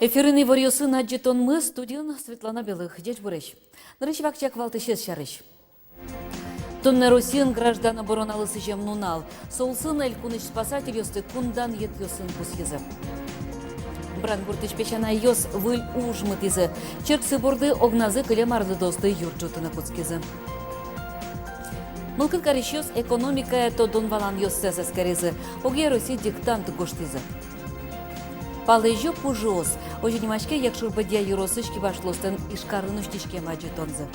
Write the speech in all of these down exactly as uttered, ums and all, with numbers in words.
Эфирын иворъёсын адӟытонмы, студиын Светлана Белых. Ӟечбуресь! Нырысь вакчияк валтӥсез сярысь. Туннэ Россиын граждан обороналы сӥзем нунал. Со улсын элькунысь спасательёсты кун данъетъёсын пусйизы. Брангуртысь песянайёс выль уж мытӥзы. Черксы борды огназы кылем арлыдоосты юрт ӝутыны кутскизы. Мылкыд карисьёс экономикая тодон-валанъёссэс эскеризы. Огъя Россиысь диктант гожтӥзы. Палэзё пужыос. Озьы нимаське Якшур-Бӧдья ёросысь кибашлыослэн Ижкарын усьтӥськем адӟытонзы.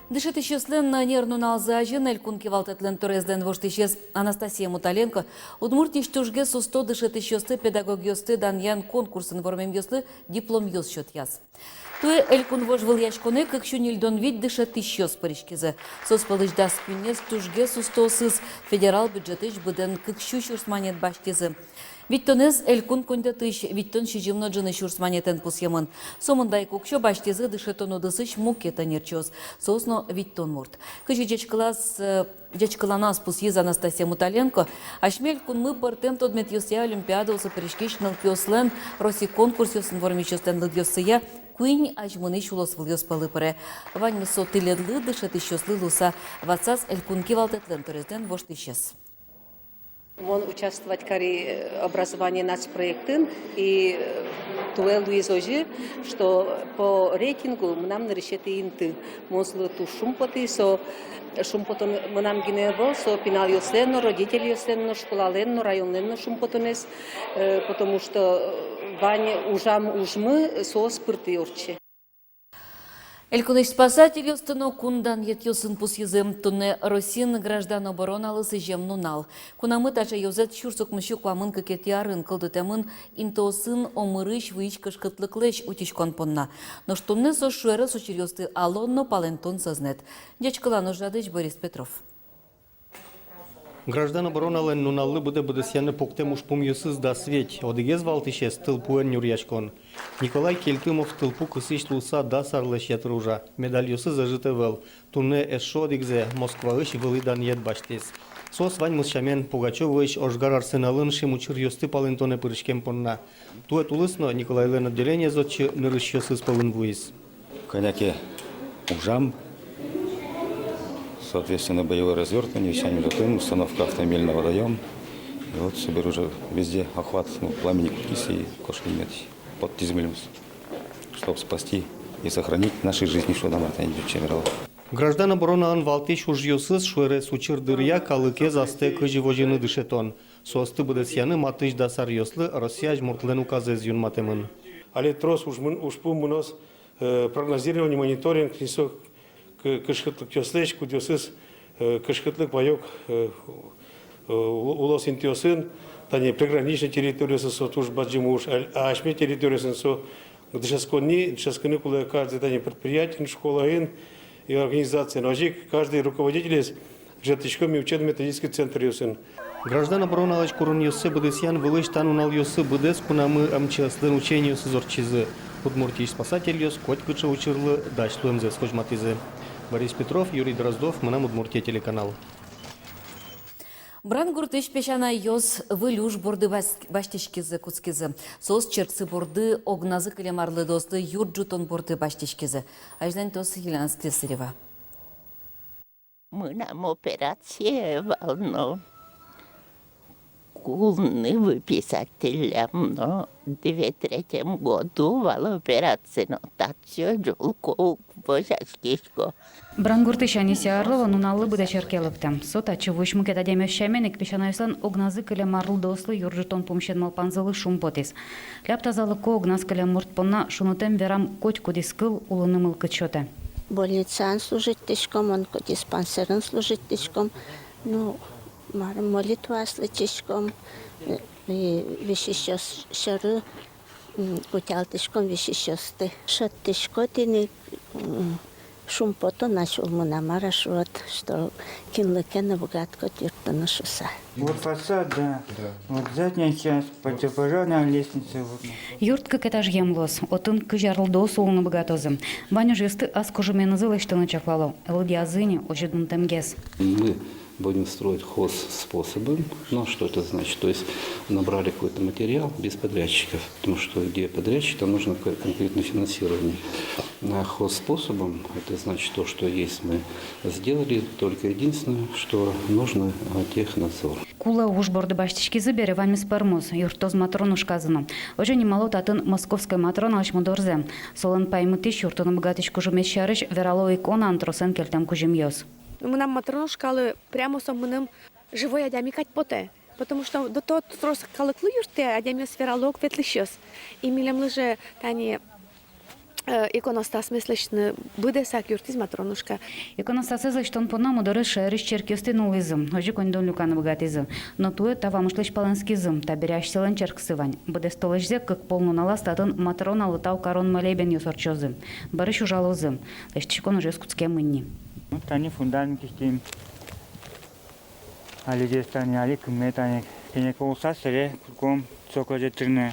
Дышетӥсьёслэн ӧнер нуналзы азьын элькун кивалтэтлэн тӧроезлэн воштӥсез Анастасия Муталенко Удмуртиысь тужгес усто дышетӥсьёсты, педагогъёсты данъян конкурсын вормемъёслы дипломъёс сётъяз. Туэ элькун вожвылъяськонэ кык сю ньыльдон вить дышетӥсьёс пыриськизы. Соос пӧлысь дас куинез тужгес устоосыз федерал бюджетысь быдэн кык сю сюрс манет басьтӥзы. Витьтонэз элькун коньдэтысь, витьтон сизьым но ӝыны сюрс манетэн пусъемын. Сомында ик уксё басьтӥзы дышетон удысысь мукет ӧнерчиос. Соос но витьтон мурт. Кызьы ӟечкылаз, э, ӟечкыланаз пусйиз Анастасия Муталенко, асьме элькунмы пӧртэм тодметъёсъя олимпиадаосы пыриськись нылпиослэн, Росси конкурсъёсын вормисьёслэн лыдъёссыя куинь азьмынӥсь улосвылъёс пӧлы пыре. Ваньмыз со тӥледлы, дышетӥсьёслы луыса, ватсаз элькун кивалтэтлэн тӧроезлэн воштӥсез. Мон участвовать кари, э, «Образование» нацпроектын, и, э, туэ луиз озьы, что по рейтингу мынам нырысетӥ инты. Мон солы туж шумпотӥ, со шумпотон мынам гинэ ӧвӧл, со пиналъёслэн но, родительёслэн но, школалэн но, районлэн но шумпотонэз, э, потому что, э, вань ужам ужмы соос пыртӥ ортче. Элькунысь спасательёсты но кун данъетъёсын пусйизы. Туннэ Россиын граждан обороналы сӥзем нунал. Кунамы таӵе ёзэт сюрс укмыссю куамын кыкетӥ арын кылдытэмын интыосын омырысь, вуись кышкытлыклэсь утиськон понна. Нош туннэ со шуэрес учыръёсты алон но палэнтон сӧзнэт. Ӟечкылан ужрадысь Борис Петров. Граждан обороналэн нуналлы быдэ быдэсъяны пуктэм ужпумъёсыз дас вить. Одӥгез валтӥсез — тылпуэн нюръяськон. Николай Кельтымов тылпу кысӥсь луыса дас арлэсь ятыр ужа. Медальёсыз ӧжыт ӧвӧл. Туннэ эшшо одӥгзэ, Москваысь, вылӥ данъет басьтӥз. Соос ваньмыз сямен Пугачёвоысь ожгар арсеналын шимучыръёсты палэнтонэ пыриськем понна. Туэ тулыс но Николайлэн отделениез отчы нырысьёсыз пӧлын вуиз. Кӧня ке ужам, соответственно, боевое развертывание, весь анекдотын, установка автомобиля на водоём. И вот собере уже везде охват, ну, пламени кутскиз и кошким мед поттӥзы милемыз, чтоб спасти и сохранить наши жизни, что нам это не чемерал. Граждан обороналэн валтӥсь ужъёсыз — шуэрес учыр дыръя калыкез астэ кызьы возьыны дышетон. Соосты быдэсъяны матысь дас аръёслы Россия азьмуртлэн указэз юнматэмын. Али трос ужмын, ужпум мыноз, э, прогнозирование, мониторинг, ни со к-, кышкытлыкъёслэсь, кудъёсыз, э, кышкытлык ваёк, э, у-, улос интыосын, тани приграничной территориосын со туж бадӟым уж, а, а асьме территориосын со дышетсконни, дышетскыны кулэ каждый тани предприятиын, школаын и организациын. Озьы ик каждый руководителез дышетӥськом ми учебно-методический центръёсын. Граждан обороналэсь куронъёссэ быдэсъян вылысь та нуналъёсы быдэс кунамы МЧС-лэн учениосыз ортчизы. Удмуртиысь спасательёс котькыӵе учырлы дась луэмзэс возьматӥзы. Борис Петров, Юрий Дроздов, «Мынам Удмуртие» телеканал. Брангуртысь песянайёс выль уж борды бас-, басьтӥськизы, кутскизы. Соос черксы борды огназы кылем арлыдоослы юрт ӝутон борды басьтӥськизы. Азьланьтоз Елена Слесарева. Мынам операция вал но, кулыны выписать тӥллям но, две третьем году вал операция но, татчы ӝулко ук возяськисько. Брангуртысь Анисия Орлова нуналлы быдэ черке лыктэ. Со татчы вуись мукет адямиос сямен ик песянайёслэн огназы кылем арлыдоослы юрт ӝутон пумысен малпанзылы шумпотӥз. Ляб тазалыко, огназ кылем мурт понна шунытэм верам котькудӥз кыл улыны мылкыд сётэ. Больницаын служитьтӥськом, онкодиспансерын служитьтӥськом. Ну, мар, молитваос лыдӟиськом, э, и висисьёс сьӧры, м, утялтӥськом висисьёсты. Шӧдӥсько тӥни, м, шумпотон ась улмына, мар-а шуод, что кинлы ке но быгатӥськод юрттыны шуыса. Вот фасад, да. Да. Вот задняя часть, противопожарная лестница, вот. Юрт кык этажъем луоз, отын кызь арлыдоос улыны быгатозы. Вань ужъёсты ас кужыменызы лэсьтыны чаклало, лыдъязы ини озьы дунтэмгес. Мы Будем строить хозспособом. Ну, что это значит? То есть набрали какой-то материал без подрядчиков, потому что где подрядчик, там нужно ко- конкретное финансирование. А хозспособом, это значит то, что есть, мы сделали, только единственное, что нужно, а, технадзор. Кулэ уж борды басьтӥськизы бере, ваньмыз пӧрмоз, юрттоз Матронушказы но. Озьы нимало татын Московской Матроналэсь мудорзэ. Солэн паймытӥсь, юрттыны быгатӥсь кужымез сярысь верало ик ик но тросэн кельтэм кузьымъёс. Ну, мынам Матронушкалы прямо со мыным живой адями кадь потэ. Потому что до того трос калыклы юрттэ, адямиос верало ук ветлӥсьёс. И милемлы же тани, э, иконостасмес лэсьтыны быдэсак юрттӥз Матронушка. Иконостасэз лэсьтон понна мудорез шаерысь черкъёстӥ нуллӥзы, озьы коньдон люканы быгатӥзы. Но туэ та вамышлэсь палэнскизы, табере асьсэлэн черксы вань. Быдэс толэзьзэ кык пол нуналаз татын Матроналы тау карон молебенъёс ортчозы. Бӧрысь ужалозы. Лэсьтӥськон ужъёс кутскемын ни. Ну, тани фундамент кистӥм. Али ӟеч тани, али кымет тани. Кӧня ке улса, сэре кутском цокользэ тырыны.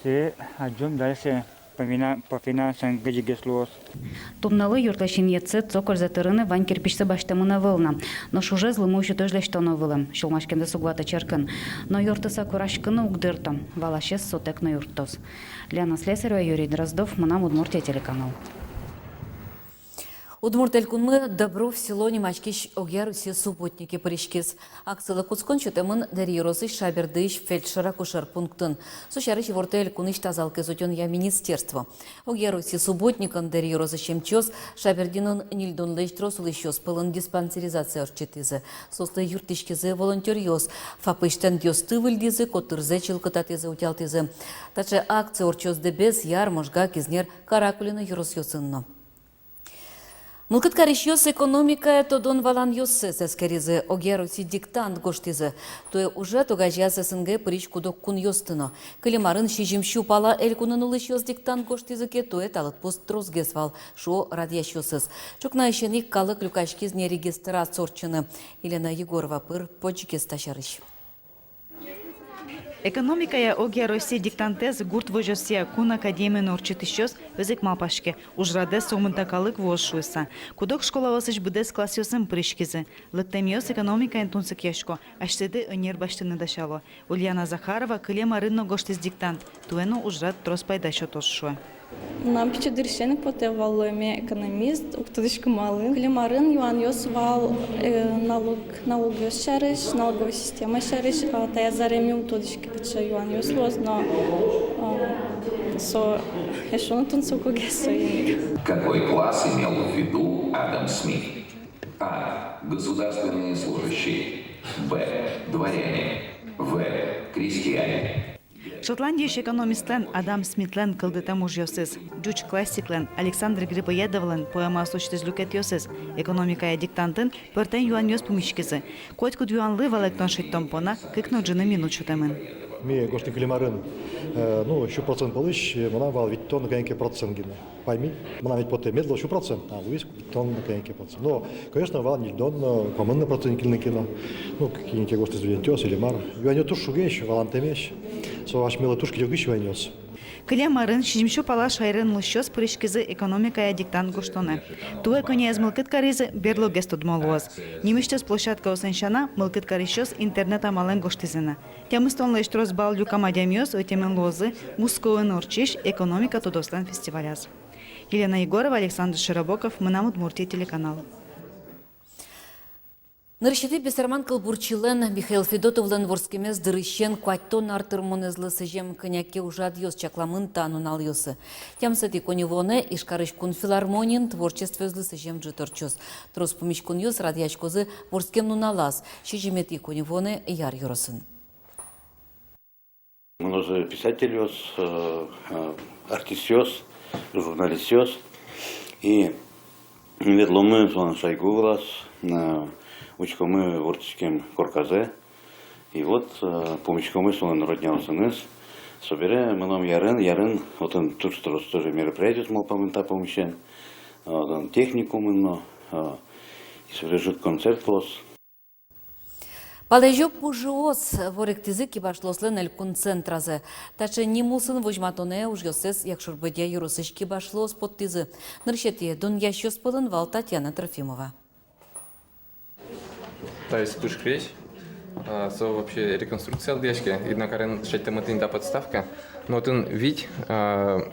Сэре адӟом дальше по фина-, по финансам кызьы гес луоз. Туннэлы юртлэсь инъетсэ, цокользэ тырыны вань кирпичсы басьтэмын ӧвӧл на. Нош ужез лымы усьытозь лэсьтоно вылэм. Сюлмаськемзэс уг ваты черкын. Но юрттыса кураськыны уг дырто. Валасез сотэк но юрттоз. Лена Слесарева, Юрий Дроздов, «Мынам Удмуртие» телеканал. Удмурт Элькунмы Добров село нимаськись огъя Россиысь субботнике пыриськиз. Акцилы кутскон сётэмын Дэри ёросысь Шабердысь фельдшер-акушер пунктын. Со сярысь ивортэ элькунысь тазалыкез утёнъя министерство. Огъя Россиысь субботникын Дэри ёросысь эмчиос Шабердинын ньыльдонлэсь трос улӥсьёс пӧлын диспансеризация ортчытӥзы. Соослы юрттӥськизы волонтёръёс. ФАПысь стендъёсты выльдӥзы, котырзэ чылкытатӥзы, утялтӥзы. Таӵе акция ортчоз Дэбес, Яр, Можга, Кизнер, Каракулино ёросъёсын но. Мылкыд карисьёс экономикая тодон-валанъёссэс эскеризы, огъя Россиысь диктант гожтӥзы. Туэ ужрад огазеяз СНГ пырись куд-ог кунъёсты но. Кылем арын сизьым сю пала элькунын улӥсьёс диктант гожтӥзы ке, туэ та лыдпус тросгес вал, шуо радъясьёсыз. Ӵукнаысен ик калык люкаськиз ни регистрация ортчыны. Елена Егорова пыр подчигес та сярысь. Экономикая огъя Россиысь диктантэз гурт возёсъя кун академиын ортчытӥсьёс ӧз ик малпаське, ужрадэз сомында калык вуоз шуыса. Куд-ог школаосысь быдэс классъёсын пыриськизы. Лыктэмъёс экономикаен тунсыкъясько, асьсэды ӧнер басьтыны дасяло. Ульяна Захарова кылем арын но гожтӥз диктант, туэ но ужрад трос пайда сётоз шуэ. Мынам пичи дырысен ик потэ валэме экономист, уг тодӥськы малы. Кылем арын юанъёс вал, э, налог, налогъёс сярысь, налоговой система сярысь, а таяз аре ми ум тодӥське, кыӵе юанъёс луоз, но, а, со эшшо но тунсыкогес соин ик. Какой класс имел в виду Адам Смит? А. Государственные служащие. Б. Дворяне. В. Крестьяне. Шотландиысь экономистлэн Адам Смитлэн кылдытэм ужъёсыз, ӟуч классиклэн Александр Грибоедовлэн поэмаослэсь люкетъёсыз, экономикая диктантын пӧртэм юанъёс пумиськизы. Котькуд юанлы валэктон шедьтон понна кык но ӝыны минут сётэмын. Ми гожтӥм кылем арын, э, ну, сю процент пӧлысь, э, мынам вал витьтон кӧня ке процент гинэ. Пайми, мынам ведь потэ мед луоз сю процент, а луиз витьтон кӧня ке процент. Но, конечно, вал ньыльдон но, куамын но процент кыльыны ке но. Ну, кин ке гожтӥз студентъёс или мар. Юанъёс туж шугесь, валантэмесь. Со асьмелы туж кыдёкысь юанъёс. Кылем арын сизьым сю пала шаерын улӥсьёс пыриськизы экономикая диктант гожтонэ. Туэ кӧняез мылкыд каризы, берлогес тодмо луоз. Нимысьтыз площадкаосын сяна, мылкыд карисьёс интернет амалэн гожтӥзы на. Тямыстонлэсь трос балл люкам адямиос ӧтемын луозы Мускоын ортчись экономика тодослэн фестиваляз. Елена Егорова, Александр Широбоков, «Мынам Удмуртие» телеканал. Нырысетӥ бесерман кылбурчилэн Михаил Федотовлэн вордскемез дырысен куатьтон ар тырмонэзлы сӥзем кӧня ке ужрадъёс чакламын та нуналъёсы. Тямысэтӥ коньывуонэ Ижкарысь кун филармониын творчествоезлы сӥзем ӝыт ортчоз. Трос пумиськонъёс радъяськозы вордскем нуналаз, сизьыметӥ коньывуонэ Яр ёросын. Мынозы писательёс, э, э, артистъёс, журналистъёс. И ветломы солэн сайгу вылаз, э, учкомы вордскем корказэ. И вот, э, пумиськомы солэн родняосыныз. Собере мыном Ярын, Ярын, отын туж трос тоже мероприятиос малпамын та пумысен. Отын техникумын но, э, и собере ӝыт концерт луоз. Палэзё пужыос воректӥзы Кибашлыослэн элькун центразы. Таӵе ним улсын возьматонэ ужъёссэс Якшур-Бӧдья ёросысь кибашлыос поттӥзы. Нырысетӥ дунъясьёс пӧлын вал Татьяна Трофимова. Таиз пушкрезь, а, со вообще реконструкциялы дӥяське. Иднакарын шедьтэмын тӥни та подставка. Но отын вить, а,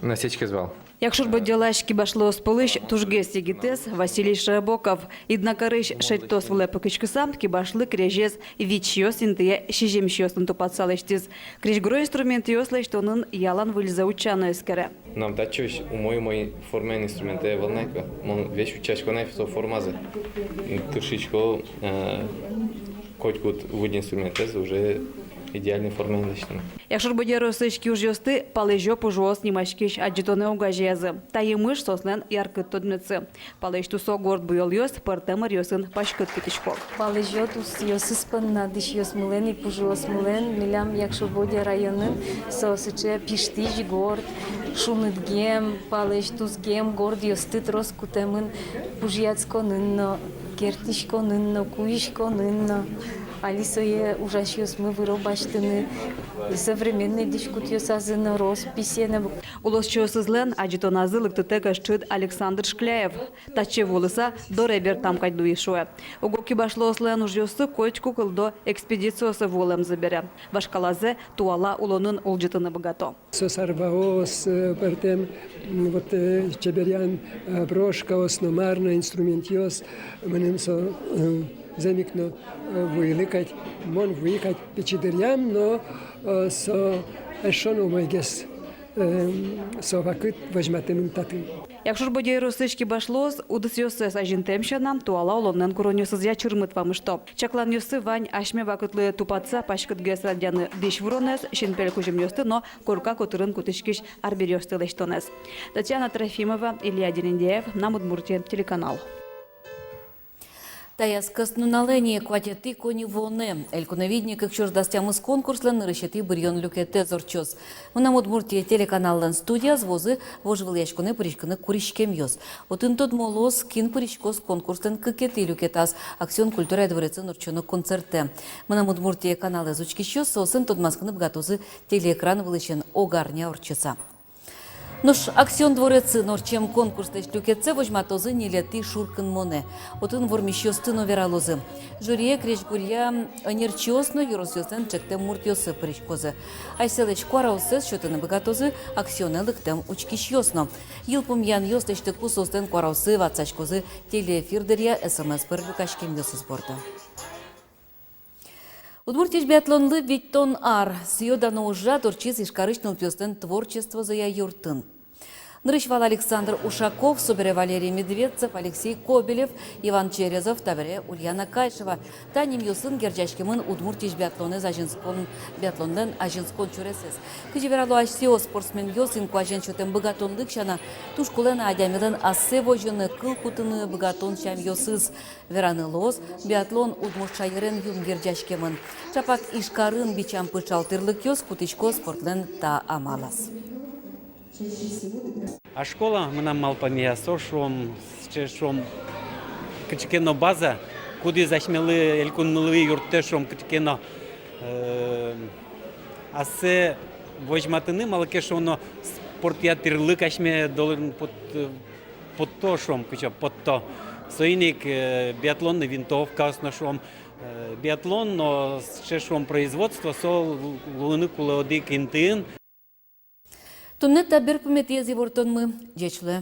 насечкаез вал. Якшур-Бӧдьялась кибашлыос пӧлысь тужгес егитэз Василий Широбоков. Иднакарысь шедьтос вылэ пыкиськыса, кибашлы крезез вить сиос интые сизьым сиосын тупатса лэсьтӥз. Крезьгуро инструментъёс лэсьтонын ялан выльзэ утчано эскере. Мынам татчыозь умой-умой формаен инструментэ ӧвӧл на ик. Мон весь утчасько на ик со формазэ. Тыршисько, э, котькуд выль инструментэз уже идеальной формаен лэсьтыны. Якшур-Бӧдья ёросысь киужъёсты «Палэзё пужыос» нимаськись адӟытонэ огазеязы. Та емыш соослэн яркыт тодметсы. Палэзь тусо горд буёлъёс пӧртэм ӧръёсын паськыт кутӥсько. Палэзё тусъёсыз понна дӥсьёсмылэн и пужыосмылэн милям Якшур-Бӧдья районын со сыӵе пиштӥсь горд, шунытгем, палэзь тусгем гордъёсты трос кутэмын пужъяськонын но, керттӥськонын но, куиськонын но. Али сое ужасьёсмы выро басьтыны современной дӥськутъёсазы но, росписен но. Улосчиосызлэн адӟытоназы лыктытэк ӧз ӵыд Александр Шкляев. Татчы вуылыса, доре бертам кадь луи, шуэ. Уго кибашлыослэн ужъёссы котьку кылдо экспедициосы вуылэмзы бере. Вашкалазэ туала улонын улӟытыны быгато. Со сарваос, э, пӧртэм, м, вот, э, чеберъян, э, брошкаос но, мар но, инструментъёс, мыным со, э, зэмзэ ик но, э, вуылӥ кадь, мон вуи кадь пичи дыръям но, э, со эшшо но умойгес, э, со вакыт возьматэмын татын. Якшур-Бӧдья ёросысь кибашлыос удысъёссэс азинтэм сяна, туала улонлэн куронъёсызъя чырмыт вамышто. Чакланъёссы вань: асьме вакытлы тупатса паськытгес радъяны дӥсь вуронэз, синпель кузьымъёсты но корка котырын кутӥськись арбериосты лэсьтонэз. Татьяна Трофимова, Илья Дерендяев, «Мынам Удмуртие» телеканал. Таяз кӧснуналэ ини куатетӥ коньывуонэ «Элькуновидение кык сюрс дас тямыс» конкурслэн нырысетӥ быръён люкетэз ортчоз. «Мынам Удмуртие» телеканаллэн студияз вуозы вожвылъяськонэ пыриськыны куриськемъёс. Отын тодмо луоз, кин пыриськоз конкурслэн кыкетӥ люкетаз «Аксион» культурая дворецын ортчоно концертэ. «Мынам Удмуртие» каналэз учкисьёс соосын тодматскыны быгатозы телеэкран вылысен ог арня ортчыса. Нош «Аксион» дворецын ортчем конкурслэсь люкетсэ возьматозы ньылетӥ шуркынмонэ. Отын вормисьёсты но вералозы. Жюрие крезьгуръя ӧнерчиос но ёросъёслэн ӵектэм муртъёссы пыриськозы. Асьсэлэсь куараоссэс сётыны быгатозы «Аксионэ» лыктэм учкисьёс но. Йылпумъянъёс лэсьтыку соослэн куараоссы ватсаськозы телеэфир дыръя СМС пыр люкаськемъёсыз борды. Удмуртиысь биатлонлы витьтон ар. Сӥё-дано ужрад ортчиз Ижкарысь нылпиослэн творчествозыя юртын. Нырысь вал Александр Ушаков, собере Валерий Медведцев, Алексей Кобелев, Иван Черезов, табере Ульяна Кайшева. Та нимъёсын герӟаськемын Удмуртиысь биатлонэз азинскон, биатлонлэн азинскон сюресэз. Кызьы верало асьсэос спортсменъёс, инкуазен сётэм быгатонлык сяна, туж кулэ на адямилэн ассэ возьыны, кыл кутыны быгатон сямъёсыз. Вераны луоз, биатлон удмурт шаерен юн герӟаськемын. Чапак Ижкарын бичам пыӵал тӥрлыкъёс кутӥсько спортлэн та амалаз. А школа, мынам малпамея, со, шуом, сыӵе, шуом, кыӵе ке но база, кудӥз асьмелы, элькунмылы юрттэ, шуом, кыӵе ке но, э, ассэ возьматыны, малы ке шуоно, спортъя тӥрлык асьме дол-, пот-, потто, шуом, кыӵе потто. Соин ик, э, биатлонный винтовкаос но, шуом, э, биатлон но, сыӵе, шуом, производство, со лу-, луыны кулэ одӥг интыын. Туннэ та берпуметӥез ивортонмы. Ӟеч луэ.